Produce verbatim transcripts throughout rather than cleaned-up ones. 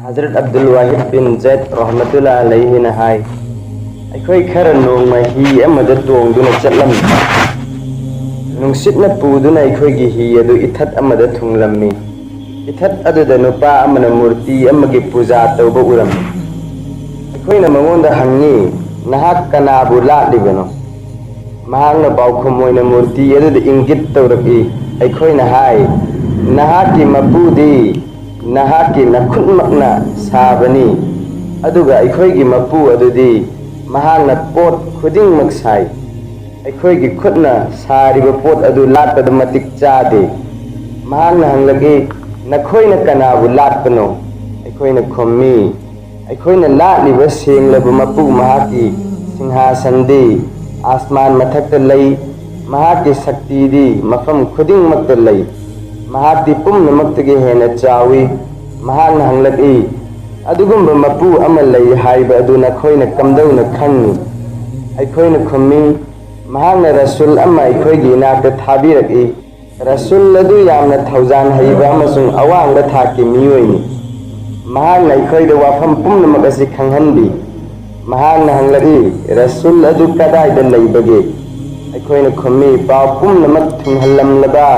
ꯍꯖꯔꯠ ꯑꯕꯗꯨꯜ ꯋꯥꯍꯤꯗ ꯕꯤꯟ ꯖꯩꯗ ꯔꯍꯃꯇꯨꯜꯂꯥ ꯑꯂꯩꯍꯤꯅ ꯍꯥꯏ, ꯑꯩꯈꯣꯏ ꯈꯔ ꯅꯣꯡꯃ ꯍꯤ ꯑꯃꯗ ꯇꯣꯡꯗꯨꯅ ꯆꯠꯂꯝꯃꯤ꯫ ꯅꯨꯡꯁꯤꯠꯅ ꯄꯨꯗꯨꯅ ꯑꯩꯈꯣꯏꯒꯤ ꯍꯤ ꯑꯗꯨ ꯏꯊꯠ ꯑꯃꯗ ꯊꯨꯡꯂꯝꯃꯤ꯫ ꯏꯊꯠ ꯑꯗꯨꯗ ꯅꯨꯄꯥ ꯑꯃꯅ ꯃꯨꯔꯇꯤ ꯑꯃꯒꯤ ꯄꯨꯖꯥ ꯇꯧꯕ ꯎꯔꯝꯃꯤ꯫ ꯑꯩꯈꯣꯏꯅ ꯃꯉꯣꯟꯗ ꯍꯪꯉꯤ, "ꯅꯍꯥꯛ ꯀꯅꯥꯕꯨ ꯂꯥꯠꯂꯤꯕꯅꯣ?" ꯃꯍꯥꯛꯅ ꯄꯥꯎꯈꯨꯝ ꯑꯣꯏꯅ ꯃꯨꯔꯇꯤ ꯑꯗꯨꯗ ꯏꯪꯒꯤꯠ ꯇꯧꯔꯛꯏ꯫ ꯑꯩꯈꯣꯏꯅ ꯍꯥꯏ, "ꯅꯍꯥꯛꯀꯤ ꯃꯄꯨꯗꯤ ꯅꯍꯥꯛꯀꯤ ꯅꯈꯨꯠꯃꯛꯅ ꯁꯥꯕꯅꯤ, ꯑꯗꯨꯒ ꯑꯩꯈꯣꯏꯒꯤ ꯃꯄꯨ ꯑꯗꯨꯗꯤ ꯃꯍꯥꯛꯅ ꯄꯣꯠ ꯈꯨꯗꯤꯡꯃꯛ ꯁꯥꯏ꯫ ꯑꯩꯈꯣꯏꯒꯤ ꯈꯨꯠꯅ ꯁꯥꯔꯤꯕ ꯄꯣꯠ ꯑꯗꯨ ꯂꯥꯠꯄꯗ ꯃꯇꯤꯛ ꯆꯥꯗꯦ꯫" ꯃꯍꯥꯛꯅ ꯍꯪꯂꯛꯏ, "ꯅꯈꯣꯏꯅ ꯀꯅꯥꯕꯨ ꯂꯥꯠꯄꯅꯣ?" ꯑꯩꯈꯣꯏꯅ ꯈꯨꯝꯃꯤ, "ꯑꯩꯈꯣꯏꯅ ꯂꯥꯠꯂꯤꯕ ꯁꯦꯡꯂꯕ ꯃꯄꯨ ꯃꯍꯥꯛꯀꯤ ꯁꯤꯡꯍꯥꯁꯟꯗꯤ ꯑꯥꯁꯃꯥꯟ ꯃꯊꯛꯇ ꯂꯩ, ꯃꯍꯥꯛꯀꯤ ꯁꯛꯇꯤꯗꯤ ꯃꯐꯝ ꯈꯨꯗꯤꯡꯃꯛꯇ ꯂꯩ, ꯃꯍꯥꯛꯇꯤ ꯄꯨꯝꯅꯃꯛꯇꯒꯤ ꯍꯦꯟꯅ ꯆꯥꯎꯏ꯫" ꯃꯍꯥꯛꯅ ꯍꯪꯂꯛꯏ, "ꯑꯗꯨꯒꯨꯝꯕ ꯃꯄꯨ ꯑꯃ ꯂꯩ ꯍꯥꯏꯕ ꯑꯗꯨ ꯅꯈꯣꯏꯅ ꯀꯝꯗꯧꯅ ꯈꯪꯏ?" ꯑꯩꯈꯣꯏꯅ ꯈꯨꯝꯃꯤ, "ꯃꯍꯥꯛꯅ ꯔꯁꯨꯜ ꯑꯃ ꯑꯩꯈꯣꯏꯒꯤ ꯏꯅꯥꯛꯇ ꯊꯥꯕꯤꯔꯛꯏ꯫ ꯔꯁꯨꯜ ꯑꯗꯨ ꯌꯥꯝꯅ ꯊꯧꯖꯥꯜ ꯍꯩꯕ ꯑꯃꯁꯨꯡ ꯑꯋꯥꯡꯕ ꯊꯥꯛꯀꯤ ꯃꯤꯑꯣꯏꯅꯤ꯫ ꯃꯍꯥꯛꯅ ꯑꯩꯈꯣꯏꯗ ꯋꯥꯐꯝ ꯄꯨꯝꯅꯃꯛ ꯑꯁꯤ ꯈꯪꯍꯟꯕꯤ꯫" ꯃꯍꯥꯛꯅ ꯍꯪꯂꯛꯏ, "ꯔꯁꯨꯜ ꯑꯗꯨ ꯀꯗꯥꯏꯗ ꯂꯩꯕꯒꯦ?" ꯑꯩꯈꯣꯏꯅ ꯈꯨꯝꯃꯤ, "ꯄꯥꯎ ꯄꯨꯝꯅꯃꯛ ꯊꯨꯡꯍꯜꯂꯝꯂꯕ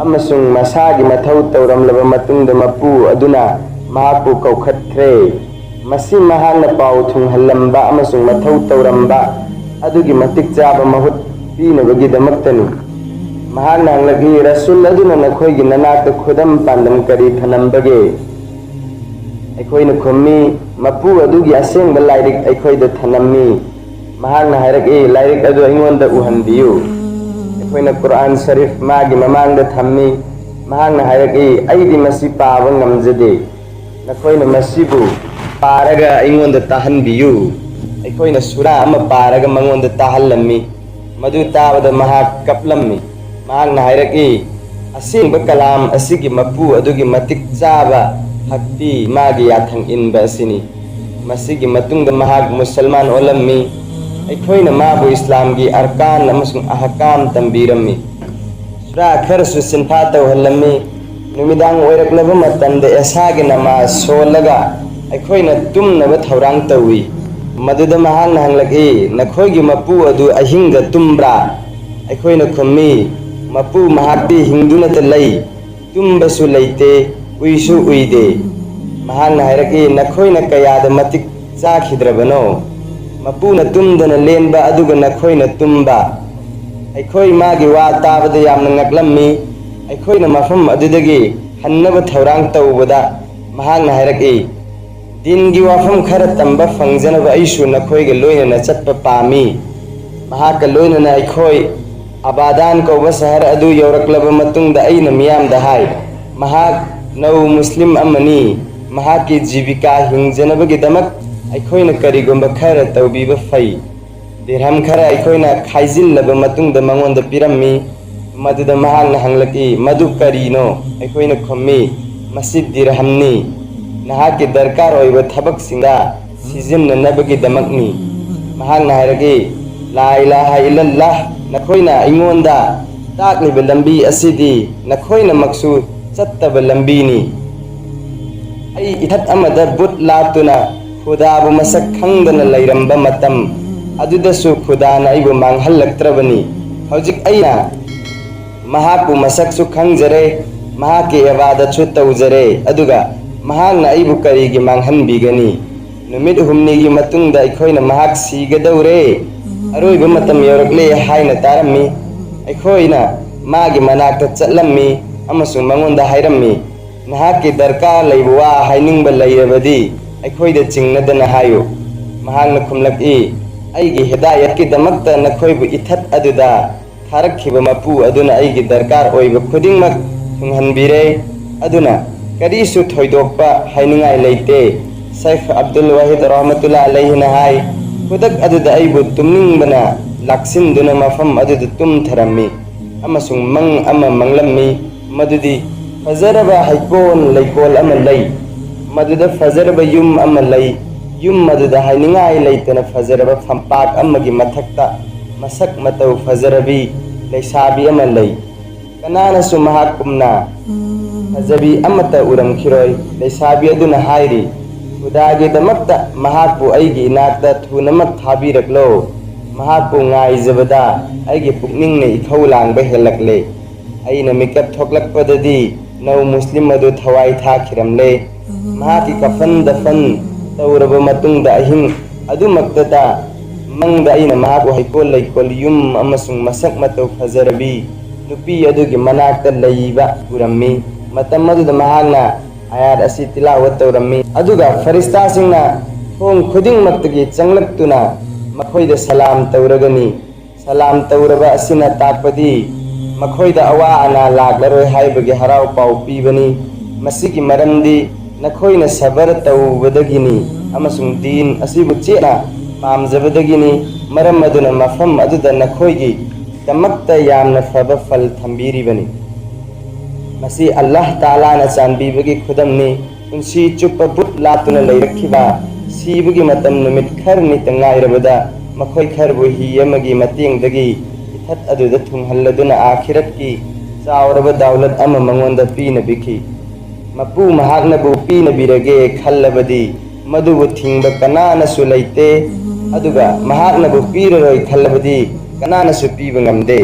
ꯑꯃꯁꯨꯡ ꯃꯁꯥꯒꯤ ꯃꯊꯧ ꯇꯧꯔꯝꯂꯕ ꯃꯇꯨꯡꯗ ꯃꯄꯨ ꯑꯗꯨꯅ ꯃꯍꯥꯛꯄꯨ ꯀꯧꯈꯠꯈ꯭ꯔꯦ꯫ ꯃꯁꯤ ꯃꯍꯥꯛꯅ ꯄꯥꯎ ꯊꯨꯡꯍꯜꯂꯝꯕ ꯑꯃꯁꯨꯡ ꯃꯊꯧ ꯇꯧꯔꯝꯕ ꯑꯗꯨꯒꯤ ꯃꯇꯤꯛ ꯆꯥꯕ ꯃꯍꯨꯠ ꯄꯤꯅꯕꯒꯤꯗꯃꯛꯇꯅꯤ꯫" ꯃꯍꯥꯛꯅ ꯍꯪꯂꯛꯏ, "ꯔꯁꯨꯜ ꯑꯗꯨꯅ ꯅꯈꯣꯏꯒꯤ ꯅꯅꯥꯛꯇ ꯈꯨꯗꯝ ꯄꯥꯟꯗꯝ ꯀꯔꯤ ꯊꯅꯝꯕꯒꯦ?" ꯑꯩꯈꯣꯏꯅ ꯈꯨꯝꯃꯤ, "ꯃꯄꯨ ꯑꯗꯨꯒꯤ ꯑꯁꯦꯡꯕ ꯂꯥꯏꯔꯤꯛ ꯑꯩꯈꯣꯏꯗ ꯊꯅꯝꯃꯤ꯫" ꯃꯍꯥꯛꯅ ꯍꯥꯏꯔꯛꯏ, "ꯂꯥꯏꯔꯤꯛ ꯑꯗꯨ ꯑꯩꯉꯣꯟꯗ ꯎꯍꯟꯕꯤꯌꯨ꯫" ꯑꯩꯈꯣꯏꯅ ꯀꯨꯔꯥꯟ ꯁꯔꯤꯐ ꯃꯥꯒꯤ ꯃꯃꯥꯡꯗ ꯊꯝꯃꯤ꯫ ꯃꯍꯥꯛꯅ ꯍꯥꯏꯔꯛꯏ, "ꯑꯩꯗꯤ ꯃꯁꯤ ꯄꯥꯕ ꯉꯝꯖꯗꯦ꯫ ꯅꯈꯣꯏꯅ ꯃꯁꯤꯕꯨ ꯄꯥꯔꯒ ꯑꯩꯉꯣꯟꯗ ꯇꯥꯍꯟꯕꯤꯌꯨ꯫" ꯑꯩꯈꯣꯏꯅ ꯁꯨꯔꯥ ꯑꯃ ꯄꯥꯔꯒ ꯃꯉꯣꯟꯗ ꯇꯥꯍꯜꯂꯝꯃꯤ꯫ ꯃꯗꯨ ꯇꯥꯕꯗ ꯃꯍꯥꯛ ꯀꯞꯂꯝꯃꯤ꯫ ꯃꯍꯥꯛꯅ ꯍꯥꯏꯔꯛꯏ, "ꯑꯁꯦꯡꯕ ꯀꯂꯥꯝ ꯑꯁꯤꯒꯤ ꯃꯄꯨ ꯑꯗꯨꯒꯤ ꯃꯇꯤꯛ ꯆꯥꯕ ꯍꯛꯇꯤ ꯃꯥꯒꯤ ꯌꯥꯊꯪ ꯏꯟꯕ ꯑꯁꯤꯅꯤ꯫" ꯃꯁꯤꯒꯤ ꯃꯇꯨꯡꯗ ꯃꯍꯥꯛ ꯃꯨꯁꯜꯃꯥꯟ ꯑꯣꯜꯂꯝꯃꯤ꯫ ꯑꯩꯈꯣꯏꯅ ꯃꯥꯕꯨ ꯏꯁꯂꯥꯝꯒꯤ ꯑꯔꯀꯥꯟ ꯑꯃꯁꯨꯡ ꯑꯍꯀꯥꯝ ꯇꯝꯕꯤꯔꯝꯃꯤ꯫ ꯁꯨꯔꯥ ꯈꯔꯁꯨ ꯁꯤꯟꯐꯥ ꯇꯧꯍꯜꯂꯝꯃꯤ꯫ ꯅꯨꯃꯤꯗꯥꯡ ꯑꯣꯏꯔꯛꯂꯕ ꯃꯇꯝꯗ ꯑꯦꯁꯥꯒꯤ ꯅꯃꯥꯖ ꯁꯣꯜꯂꯒ ꯑꯩꯈꯣꯏꯅ ꯇꯨꯝꯅꯕ ꯊꯧꯔꯥꯡ ꯇꯧꯏ꯫ ꯃꯗꯨꯗ ꯃꯍꯥꯛꯅ ꯍꯪꯂꯛꯏ, "ꯅꯈꯣꯏꯒꯤ ꯃꯄꯨ ꯑꯗꯨ ꯑꯍꯤꯡꯗ ꯇꯨꯝꯕ꯭ꯔꯥ?" ꯑꯩꯈꯣꯏꯅ ꯈꯨꯝꯃꯤ, "ꯃꯄꯨ ꯃꯍꯥꯛꯇꯤ ꯍꯤꯡꯗꯨꯅꯇ ꯂꯩ, ꯇꯨꯝꯕꯁꯨ ꯂꯩꯇꯦ, ꯎꯏꯁꯨ ꯎꯏꯗꯦ꯫" ꯃꯍꯥꯛꯅ ꯍꯥꯏꯔꯛꯏ, "ꯅꯈꯣꯏꯅ ꯀꯌꯥꯗ ꯃꯇꯤꯛ ꯆꯥꯈꯤꯗ꯭ꯔꯕꯅꯣ? ꯃꯄꯨꯅ ꯇꯨꯝꯗꯅ ꯂꯦꯟꯕ ꯑꯗꯨꯒ ꯅꯈꯣꯏꯅ ꯇꯨꯝꯕ꯫" ꯑꯩꯈꯣꯏ ꯃꯥꯒꯤ ꯋꯥ ꯇꯥꯕꯗ ꯌꯥꯝꯅ ꯉꯛꯂꯝꯃꯤ꯫ ꯑꯩꯈꯣꯏꯅ ꯃꯐꯝ ꯑꯗꯨꯗꯒꯤ ꯍꯟꯅꯕ ꯊꯧꯔꯥꯡ ꯇꯧꯕꯗ ꯃꯍꯥꯛꯅ ꯍꯥꯏꯔꯛꯏ, "ꯗꯤꯟꯒꯤ ꯋꯥꯐꯝ ꯈꯔ ꯇꯝꯕ ꯐꯪꯖꯅꯕ ꯑꯩꯁꯨ ꯅꯈꯣꯏꯒ ꯂꯣꯏꯅꯅ ꯆꯠꯄ ꯄꯥꯝꯃꯤ꯫" ꯃꯍꯥꯛꯀ ꯂꯣꯏꯅꯅ ꯑꯩꯈꯣꯏ ꯑꯕꯥꯗꯥꯟ ꯀꯧꯕ ꯁꯍꯔ ꯑꯗꯨ ꯌꯧꯔꯛꯂꯕ ꯃꯇꯨꯡꯗ ꯑꯩꯅ ꯃꯤꯌꯥꯝꯗ ꯍꯥꯏ, "ꯃꯍꯥꯛ ꯅꯧ ꯃꯨꯁꯂꯤꯝ ꯑꯃꯅꯤ꯫ ꯃꯍꯥꯛꯀꯤ ꯖꯤꯕꯤꯀꯥ ꯍꯤꯡꯖꯅꯕꯒꯤꯗꯃꯛ ꯑꯩꯈꯣꯏꯅ ꯀꯔꯤꯒꯨꯝꯕ ꯈꯔ ꯇꯧꯕꯤꯕ ꯐꯩ꯫" ꯗꯤꯔꯍꯝ ꯈꯔ ꯑꯩꯈꯣꯏꯅ ꯈꯥꯏꯖꯤꯜꯂꯕ ꯃꯇꯨꯡꯗ ꯃꯉꯣꯟꯗ ꯄꯤꯔꯝꯃꯤ꯫ ꯃꯗꯨꯗ ꯃꯍꯥꯛꯅ ꯍꯪꯂꯛꯏ, "ꯃꯗꯨ ꯀꯔꯤꯅꯣ?" ꯑꯩꯈꯣꯏꯅ ꯈꯨꯝꯃꯤ, "ꯃꯁꯤ ꯗꯤꯔꯍꯝꯅꯤ꯫ ꯅꯍꯥꯛꯀꯤ ꯗꯔꯀꯥꯔ ꯑꯣꯏꯕ ꯊꯕꯛꯁꯤꯡꯗ ꯁꯤꯖꯤꯟꯅꯅꯕꯒꯤꯗꯃꯛꯅꯤ꯫" ꯃꯍꯥꯛꯅ ꯍꯥꯏꯔꯛꯏ, "ꯂꯥ ꯏꯂꯥꯍ ꯏꯜꯂꯜꯂꯥꯍ, ꯅꯈꯣꯏꯅ ꯑꯩꯉꯣꯟꯗ ꯇꯥꯛꯂꯤꯕ ꯂꯝꯕꯤ ꯑꯁꯤꯗꯤ ꯅꯈꯣꯏꯅꯃꯛꯁꯨ ꯆꯠꯇꯕ ꯂꯝꯕꯤꯅꯤ꯫ ꯑꯩ ꯏꯊꯠ ꯑꯃꯗ ꯕꯨꯠ ꯂꯥꯠꯇꯨꯅ ꯈꯨꯗꯥꯕꯨ ꯃꯁꯛ ꯈꯪꯗꯅ ꯂꯩꯔꯝꯕ ꯃꯇꯝ ꯑꯗꯨꯗꯁꯨ ꯈꯨꯗꯥꯅ ꯑꯩꯕꯨ ꯃꯥꯡꯍꯜꯂꯛꯇ꯭ꯔꯕꯅꯤ꯫ ꯍꯧꯖꯤꯛ ꯑꯩꯅ ꯃꯍꯥꯛꯄꯨ ꯃꯁꯛꯁꯨ ꯈꯪꯖꯔꯦ, ꯃꯍꯥꯛꯀꯤ ꯏꯕꯥꯗꯠꯁꯨ ꯇꯧꯖꯔꯦ, ꯑꯗꯨꯒ ꯃꯍꯥꯛꯅ ꯑꯩꯕꯨ ꯀꯔꯤꯒꯤ ꯃꯥꯡꯍꯟꯕꯤꯒꯅꯤ? ꯅꯨꯃꯤꯠ ꯍꯨꯝꯅꯤꯒꯤ ꯃꯇꯨꯡꯗ ꯑꯩꯈꯣꯏꯅ ꯃꯍꯥꯛ ꯁꯤꯒꯗꯧꯔꯦ, ꯑꯔꯣꯏꯕ ꯃꯇꯝ ꯌꯧꯔꯛꯂꯦ" ꯍꯥꯏꯅ ꯇꯥꯔꯝꯃꯤ꯫ ꯑꯩꯈꯣꯏꯅ ꯃꯥꯒꯤ ꯃꯅꯥꯛꯇ ꯆꯠꯂꯝꯃꯤ ꯑꯃꯁꯨꯡ ꯃꯉꯣꯟꯗ ꯍꯥꯏꯔꯝꯃꯤ, "ꯅꯍꯥꯛꯀꯤ ꯗꯔꯀꯥꯔ ꯂꯩꯕ ꯋꯥ ꯍꯥꯏꯅꯤꯡꯕ ꯂꯩꯔꯕꯗꯤ ꯑꯩꯈꯣꯏꯗ ꯆꯤꯡꯅꯗꯅ ꯍꯥꯏꯌꯨ꯫" ꯃꯍꯥꯛꯅ ꯈꯨꯝꯂꯛꯏ, "ꯑꯩꯒꯤ ꯍꯤꯗꯥꯌꯠꯀꯤꯗꯃꯛꯇ ꯅꯈꯣꯏꯕꯨ ꯏꯊꯠ ꯑꯗꯨꯗ ꯊꯥꯔꯛꯈꯤꯕ ꯃꯄꯨ ꯑꯗꯨꯅ ꯑꯩꯒꯤ ꯗꯔꯀꯥꯔ ꯑꯣꯏꯕ ꯈꯨꯗꯤꯡꯃꯛ ꯊꯨꯡꯍꯟꯕꯤꯔꯦ, ꯑꯗꯨꯅ ꯀꯔꯤꯁꯨ ꯊꯣꯏꯗꯣꯛꯄ ꯍꯥꯏꯅꯤꯡꯉꯥꯏ ꯂꯩꯇꯦ꯫" ꯁꯩꯈ ꯑꯕꯗꯨꯜ ꯋꯥꯍꯤꯗ ꯔꯍꯃꯇꯨꯜꯂꯥ ꯑꯂꯩꯍꯤꯅ ꯍꯥꯏ, "ꯈꯨꯗꯛ ꯑꯗꯨꯗ ꯑꯩꯕꯨ ꯇꯨꯝꯅꯤꯡꯕꯅ ꯂꯥꯛꯁꯤꯟꯗꯨꯅ ꯃꯐꯝ ꯑꯗꯨꯗ ꯇꯨꯝꯊꯔꯝꯃꯤ ꯑꯃꯁꯨꯡ ꯃꯪ ꯑꯃ ꯃꯪꯂꯝꯃꯤ, ꯃꯗꯨꯗꯤ ꯐꯖꯔꯕ ꯍꯩꯀꯣꯜ ꯂꯩꯀꯣꯜ ꯑꯃ ꯂꯩ, ꯃꯗꯨꯗ ꯐꯖꯔꯕ ꯌꯨꯝ ꯑꯃ ꯂꯩ, ꯌꯨꯝ ꯑꯗꯨꯗ ꯍꯥꯏꯅꯤꯡꯉꯥꯏ ꯂꯩꯇꯅ ꯐꯖꯔꯕ ꯐꯝꯄꯥꯛ ꯑꯃꯒꯤ ꯃꯊꯛꯇ ꯃꯁꯛ ꯃꯇꯧ ꯐꯖꯔꯕꯤ ꯂꯩꯁꯥꯕꯤ ꯑꯃ ꯂꯩ꯫ ꯀꯅꯥꯅꯁꯨ ꯃꯍꯥꯛꯀꯨꯝꯅ ꯐꯖꯕꯤ ꯑꯃꯠꯇ ꯎꯔꯝꯈꯤꯔꯣꯏ꯫ ꯂꯩꯁꯥꯕꯤ ꯑꯗꯨꯅ ꯍꯥꯏꯔꯤ, "ꯈꯨꯗꯥꯒꯤꯗꯃꯛꯇ ꯃꯍꯥꯛꯄꯨ ꯑꯩꯒꯤ ꯏꯅꯥꯛꯇ ꯊꯨꯅꯃꯛ ꯊꯥꯕꯤꯔꯛꯂꯣ꯫ ꯃꯍꯥꯛꯄꯨ ꯉꯥꯏꯖꯕꯗ ꯑꯩꯒꯤ ꯄꯨꯛꯅꯤꯡꯅ ꯏꯊꯧ ꯂꯥꯡꯕ ꯍꯦꯜꯂꯛꯂꯦ꯫ ꯑꯩꯅ ꯃꯤꯀꯞ ꯊꯣꯛꯂꯛꯄꯗꯗꯤ ꯅꯧ ꯃꯨꯁꯂꯤꯝ ꯑꯗꯨ ꯊꯋꯥꯏ ꯊꯥꯈꯤꯔꯝꯂꯦ꯫ ꯃꯍꯥꯛꯀꯤ ꯀꯐꯟ ꯗꯐꯟ ꯇꯧꯔꯕ ꯃꯇꯨꯡꯗ ꯑꯍꯤꯡ ꯑꯗꯨꯃꯛꯇꯗ ꯃꯪꯗ ꯑꯩꯅ ꯃꯍꯥꯛꯄꯨ ꯍꯩꯀꯣꯜ ꯂꯩꯀꯣꯜ, ꯌꯨꯝ ꯑꯃꯁꯨꯡ ꯃꯁꯛ ꯃꯇꯧ ꯐꯖꯔꯕꯤ ꯅꯨꯄꯤ ꯑꯗꯨꯒꯤ ꯃꯅꯥꯛꯇ ꯂꯩꯕ ꯎꯔꯝꯃꯤ꯫ ꯃꯇꯝ ꯑꯗꯨꯗ ꯃꯍꯥꯛꯅ ꯑꯥꯌꯥꯠ ꯑꯁꯤ ꯇꯤꯂꯥꯋꯠ ꯇꯧꯔꯝꯃꯤ꯫ ꯑꯗꯨꯒ ꯐꯔꯤꯁꯇꯥꯁꯤꯡꯅ ꯊꯣꯡ ꯈꯨꯗꯤꯡꯃꯛꯇꯒꯤ ꯆꯪꯂꯛꯇꯨꯅ ꯃꯈꯣꯏꯗ ꯁꯂꯥꯝ ꯇꯧꯔꯒꯅꯤ꯫ ꯁꯂꯥꯝ ꯇꯧꯔꯕ ꯑꯁꯤꯅ ꯇꯥꯛꯄꯗꯤ ꯃꯈꯣꯏꯗ ꯑꯋꯥ ꯑꯅꯥ ꯂꯥꯛꯂꯔꯣꯏ ꯍꯥꯏꯕꯒꯤ ꯍꯔꯥꯎ ꯄꯥꯎ ꯄꯤꯕꯅꯤ꯫ ꯃꯁꯤꯒꯤ ꯃꯔꯝꯗꯤ ꯅꯈꯣꯏꯅ ꯁꯕꯔ ꯇꯧꯕꯗꯒꯤꯅꯤ ꯑꯃꯁꯨꯡ ꯗꯤꯟ ꯑꯁꯤꯕꯨ ꯆꯦꯠꯅ ꯄꯥꯝꯖꯕꯗꯒꯤꯅꯤ꯫ ꯃꯔꯝ ꯑꯗꯨꯅ ꯃꯐꯝ ꯑꯗꯨꯗ ꯅꯈꯣꯏꯒꯤꯗꯃꯛꯇ ꯌꯥꯝꯅ ꯐꯕ ꯐꯜ ꯊꯝꯕꯤꯔꯤꯕꯅꯤ꯫ ꯃꯁꯤ ꯑꯜꯂꯥꯍ ꯇꯥꯂꯥꯅ ꯆꯥꯟꯕꯤꯕꯒꯤ ꯈꯨꯗꯝꯅꯤ꯫ ꯄꯨꯟꯁꯤ ꯆꯨꯞꯄ ꯕꯨꯠ ꯂꯥꯠꯇꯨꯅ ꯂꯩꯔꯛꯈꯤꯕ, ꯁꯤꯕꯒꯤ ꯃꯇꯝ ꯅꯨꯃꯤꯠ ꯈꯔꯅꯤꯇ ꯉꯥꯏꯔꯕꯗ ꯃꯈꯣꯏ ꯈꯔꯕꯨ ꯍꯤ ꯑꯃꯒꯤ ꯃꯇꯦꯡꯗꯒꯤ ꯏꯊꯠ ꯑꯗꯨꯗ ꯊꯨꯡꯍꯜꯂꯗꯨꯅ ꯑꯥꯈꯤꯔꯠꯀꯤ ꯆꯥꯎꯔꯕ ꯗꯥꯎꯂꯠ ꯑꯃ ꯃꯉꯣꯟꯗ ꯄꯤꯅꯕꯤꯈꯤ꯫ ꯃꯄꯨ ꯃꯍꯥꯛꯅꯕꯨ ꯄꯤꯅꯕꯤꯔꯒꯦ ꯈꯜꯂꯕꯗꯤ ꯃꯗꯨꯕꯨ ꯊꯤꯡꯕ ꯀꯅꯥꯅꯁꯨ ꯂꯩꯇꯦ, ꯑꯗꯨꯒ ꯃꯍꯥꯛꯅꯕꯨ ꯄꯤꯔꯔꯣꯏ ꯈꯜꯂꯕꯗꯤ ꯀꯅꯥꯅꯁꯨ ꯄꯤꯕ ꯉꯝꯗꯦ꯫